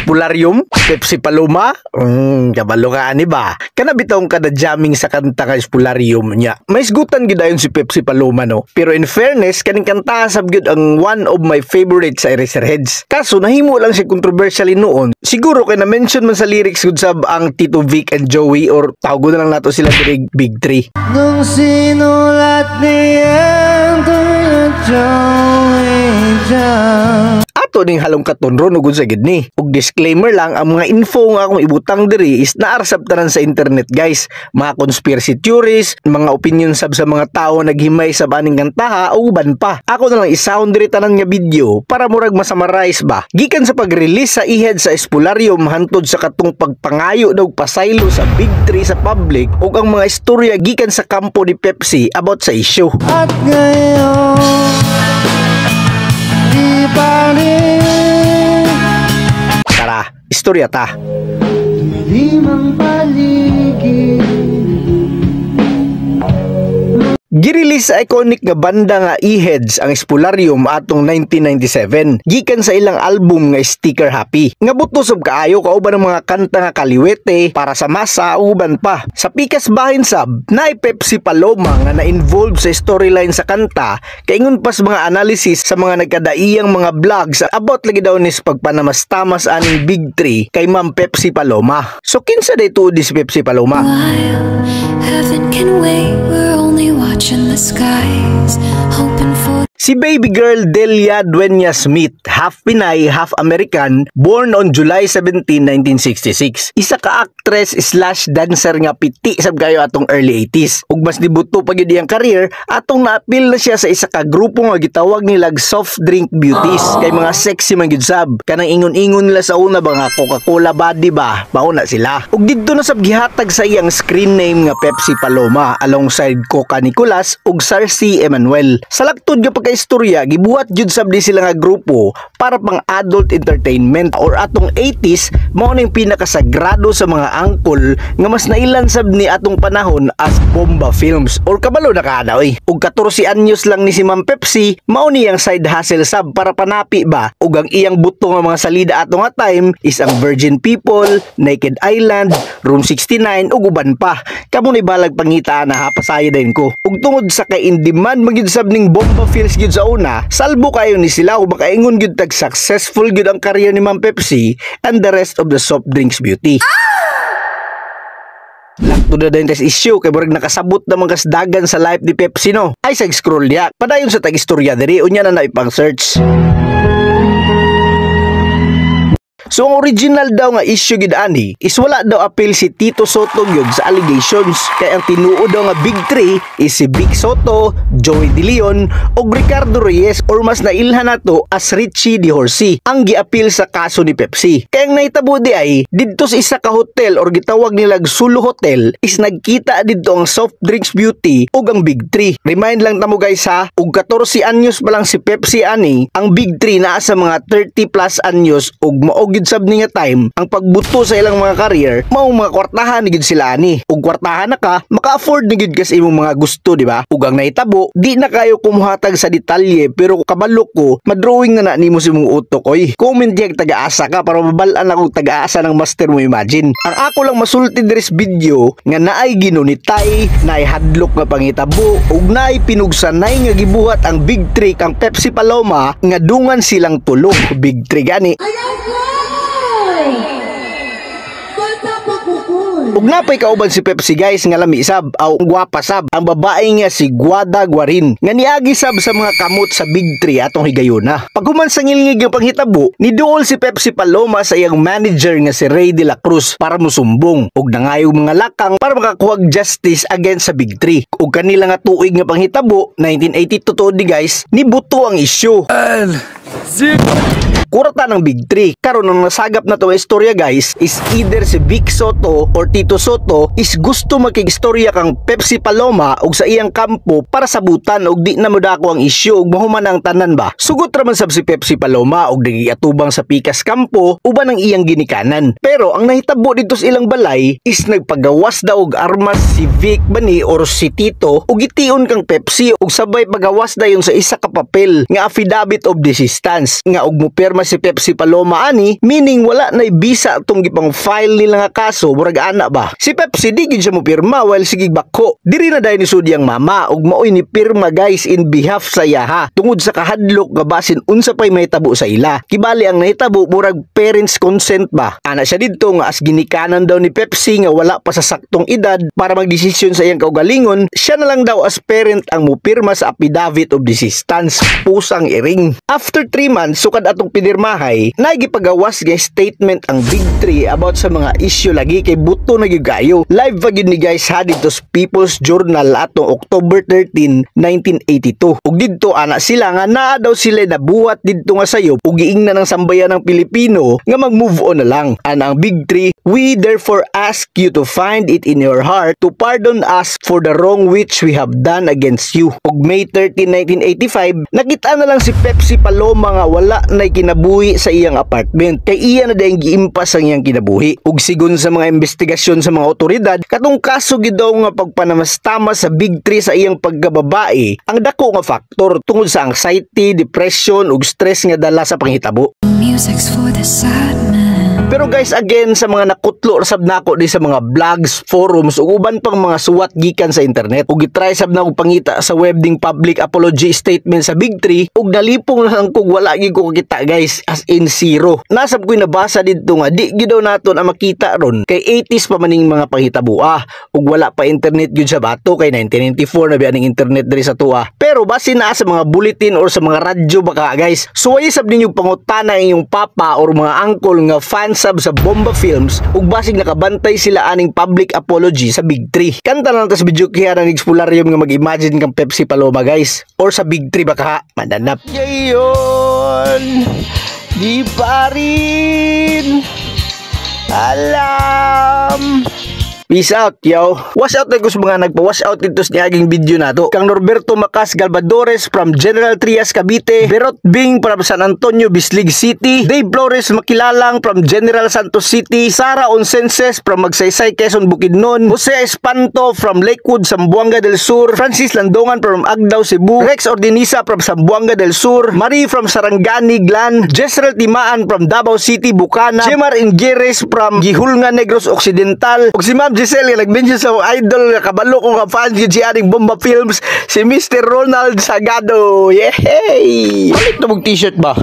Spolarium, Pepsi Paloma, kabalo ka ani ba? Kana bitawng kada jamming sa kanta nga Spolarium niya. May isgutan gyud dayon si Pepsi Paloma, no. Pero in fairness, kaning kanta sab gyud ang one of my favorites sa Eraserheads. Kaso nahimo lang siya controversially noon. Siguro kay na-mention man sa lyrics gud sab ang Tito Vic and Joey or tawgo na lang nato sila diri Big Three. Nung sinulat ni Anthony at Joey John. Ato ning halongkaton ron ug unsa gid ni. Ug disclaimer lang, ang mga info nga akong ibutang diri is naa ra sab tanan sa internet, guys. Mga conspiracy theories, mga opinion sab sa mga tao naghimay sa aning kantaha ug uban pa. Ako na lang i-sound diri tanan nga video para murag ma-summarize ba. Gikan sa pag-release sa Eheads sa Spolarium hantod sa katong pagpangayo daw pasaylo sa Big Three sa public ug ang mga istorya gikan sa kampo ni Pepsi about sa issue. At ngayon, di pa rin. Tara, istorya ta. Limang paligid. Girelease sa iconic nga banda nga Eheads ang Spolarium atong 1997 gikan sa ilang album nga Sticker Happy. Nga buto sab kaayo kauban ng mga kanta nga Kaliwete, Para sa Masa ug uban pa. Sa pikas bahin sab, naay Pepsi Paloma nga na-involve sa storyline sa kanta kaingon pas mga analysis sa mga nagkadaiyang mga vlogs about lagi daw nis pagpanamastamas aning Big Three kay Ma'am Pepsi Paloma. So kinsa day tuod si Pepsi Paloma? While heaven can wait, we're only watching the skies, hoping for Si baby girl Delia Dueñas Smith, half Pinay, half American, born on July 17, 1966. Isa ka actress/dancer nga piti sab kayo atong early 80s. Ug mas nibuto pa gyud iyang career atong naapil na siya sa isa ka grupo nga gitawag nilag Soft Drink Beauties. Kay mga sexy man gyud sab. Kanang ingon-ingon nila sa una ba nga Coca-Cola body ba, mauna sila. Ug didto na sab gihatag sa iyang screen name nga Pepsi Paloma alongside Coca Nicolas ug Sarsi Emmanuel. Sa laktod nga pagkaistorya, gibuhat jud sab di sila nga grupo para pang adult entertainment or atong 80s, mao ning pinakasagrado sa mga angkol nga mas nailan sab ni atong panahon as Bomba Films or kabalo na ka oy. Ug 14 anyos lang ni si Ma'am Pepsi, mao niyang side hustle sab para panapi ba, ug ang iyang buto nga mga salida ato nga time is ang Virgin People, Naked Island, Room 69 ug uban pa. Kamo ni balag pangita na ha, pasaya din ko. Ug tungod sa kay in demand magyud sab ning Bomba Films gyud sa una, salbo kayo ni sila ug makaingon gyud tag successful gyud ang career ni Ma'am Pepsi and the rest of the Soft Drinks Beauty. Lakto na din tas issue kay murag nakasabot na mga kasdagan sa life ni Pepsi, no. Ay sa scroll niya. Padayon sa tag istorya diri, unya na na ipang search. So ang original daw nga issue gid ani is wala daw appeal si Tito Sotto gyud sa allegations, kay ang tinuod daw nga Big Three is si Vic Sotto, Joey De Leon ug Ricardo Reyes or mas nailhan nato as Richie De Horsey ang giapil sa kaso ni Pepsi. Kay ang nahitabo di ay didto sa isa ka hotel or gitawag nilag Sulu Hotel is nagkita didto ang Soft Drinks Beauty ug ang Big Three. Remind lang tamo, guys, ha, ug 14 anyos pa lang si Pepsi ani, ang Big Three naa sa mga 30 plus anyos ug mao gyud sab ni nga time ang pagbuto sa ilang mga career, mao mga kwartahan ni gyud sila ani. Ug kwartahan na ka, maka-afford ni gyud ka sa imong mga gusto, di ba? Ug ang nahitabo, di na kayo kumuhatag sa detalye pero kabalo ko, madrawing na na nimo sa imong utok oy. Comment diyag taga-asa ka para mabal-an akong taga-asa ng master mo imagine. Ang ako lang masulti diri sa video nga naay ginunitay, naay hadlok nga pangitabo ug naay pinugsanay nga gibuhat ang Big Three kang Pepsi Paloma nga dungan silang tulo. Big Three gani. Ayaw ko! Basta pagkukul. Ug napay kauban si Pepsi, guys, nga lami sab aw gwapa sab ang babae nga si Guada Guarin nga niagi sab sa mga kamot sa Big Three atong higayuna. Paghuman sa ngilngig nga panghitabo, niduol si Pepsi Paloma sa iyang manager nga si Ray de la Cruz para musumbong ug nangayo mga lakang para makakuha og justice against sa Big Three. Ug kanila nga tuig nga panghitabo, 1982 tuod di, guys, nibuto ang issue. Kurata ng Big Three. Karon ang nasagap na to istorya, guys, is either si Vic Sotto or Tito Tito Sotto is gusto makigstorya kang Pepsi Paloma og sa iyang kampo para sabutan og di na modako ang isyu ug mahuman ang tanan ba. Sugot ra man sab si Pepsi Paloma og nagiatubang sa pikas kampo uban ang iyang ginikanan. Pero ang nahitabo dito sa ilang balay is nagpagawas daw og armas si Vic bani or si Tito ug gitiun kang Pepsi ug sabay pagawas dayon sa isa ka papel nga affidavit of desistance nga og mopirma si Pepsi Paloma ani, meaning wala nay bisa tong gipang file nila nga kaso, murag ana ba. Si Pepsi di gid siya mopirma while sige bako. Diri na dayon ni sudi ang mama ug maoy ni pirma, guys, in behalf sa iyaha tungod sa kahadlok nga basin unsa pay mahitabo sa ila. Kibali ang nahitabo murag parents consent ba. Ana siya didto nga as ginikanan daw ni Pepsi nga wala pa sa saktong edad para magdesisyon sa iyang kaugalingon, siya na lang daw as parent ang mupirma sa affidavit of desistance. Pusang iring. After 3 months sukad atong pinirmahay, naigipagawas nga statement ang Big 3 about sa mga issue lagi kay buto na gyud kayo. Live pa gyud ni, guys, ha, didto sa People's Journal atong October 13, 1982. Ug didto ana sila nga naa daw sila nabuhat didto nga sayop ug giingnan ng sambayan ng Pilipino nga mag-move on na lang. Ana ang Big 3, "We therefore ask you to find it in your heart to pardon us for the wrong which we have done against you." Ug May 13, 1985, nakita na lang si Pepsi Paloma nga wala na'y kinabuhi sa iyang apartment kay iya na dayong giimpas ang iyang kinabuhi. Ug sigon sa mga investigasyon sa mga otoridad, katong kaso gid daw nga pagpanamastama sa Big 3 sa iyang pagkababae ang dako nga faktor tungod sa anxiety, depression ug stress nga dala sa panghitabo. Music's for the sad man. Pero guys, again, sa mga nakutlo sab nako di sa mga blogs, forums ug uban pang mga suwat gikan sa internet, ug gitry sab na og pangita sa web ding public apology statement sa Big 3 ug nalipong na lang kog wala gyud ko kakita, guys, as in zero. Nasab ko'y nabasa didto nga di gyud daw naton ang makita ron kay 80s pa maning mga panghitaboa ug wala pa internet gyud sa bato kay 1994 na biya ning internet diri sa tuwa. Pero base na sa mga bulletin or sa mga radyo baka, guys. Suwayi sab ninyo pangutana ang inyong papa or mga uncle nga fans sab sa Bomba Films ug basig nakabantay sila aning public apology sa Big 3. Kanta na lang ta sa video kaya ng Expolarium nga mag-imagine kang Pepsi Paloma, guys, or sa Big 3 baka mananap. Ngayon, di pa rin alam. Peace out, yo. Wash out ko sa mga nagpa-wash out dito sa niaging video nato. Kang Norberto Macas Galvadores from General Trias, Cavite, Berot Bing from San Antonio, Bislig City, Dave Flores Makilalang from General Santos City, Sara Onsenses from Magsaysay, Quezon, Bukidnon, Jose Espanto from Lakewood, Zamboanga del Sur, Francis Landongan from Agdao, Cebu, Rex Ordinisa from Zamboanga del Sur, Marie from Sarangani, Glan, Jezreel Timaan from Davao City, Bukana, Jemar Ingeres from Gihulngan, Negros Occidental, ug si Ma'am Giselle nga nag-mention sa akong idol nga kabalo ko nga fans yun si aning Bomba Films, si Mr. Ronald Sagado. Yehey! Balik na mong t-shirt ba?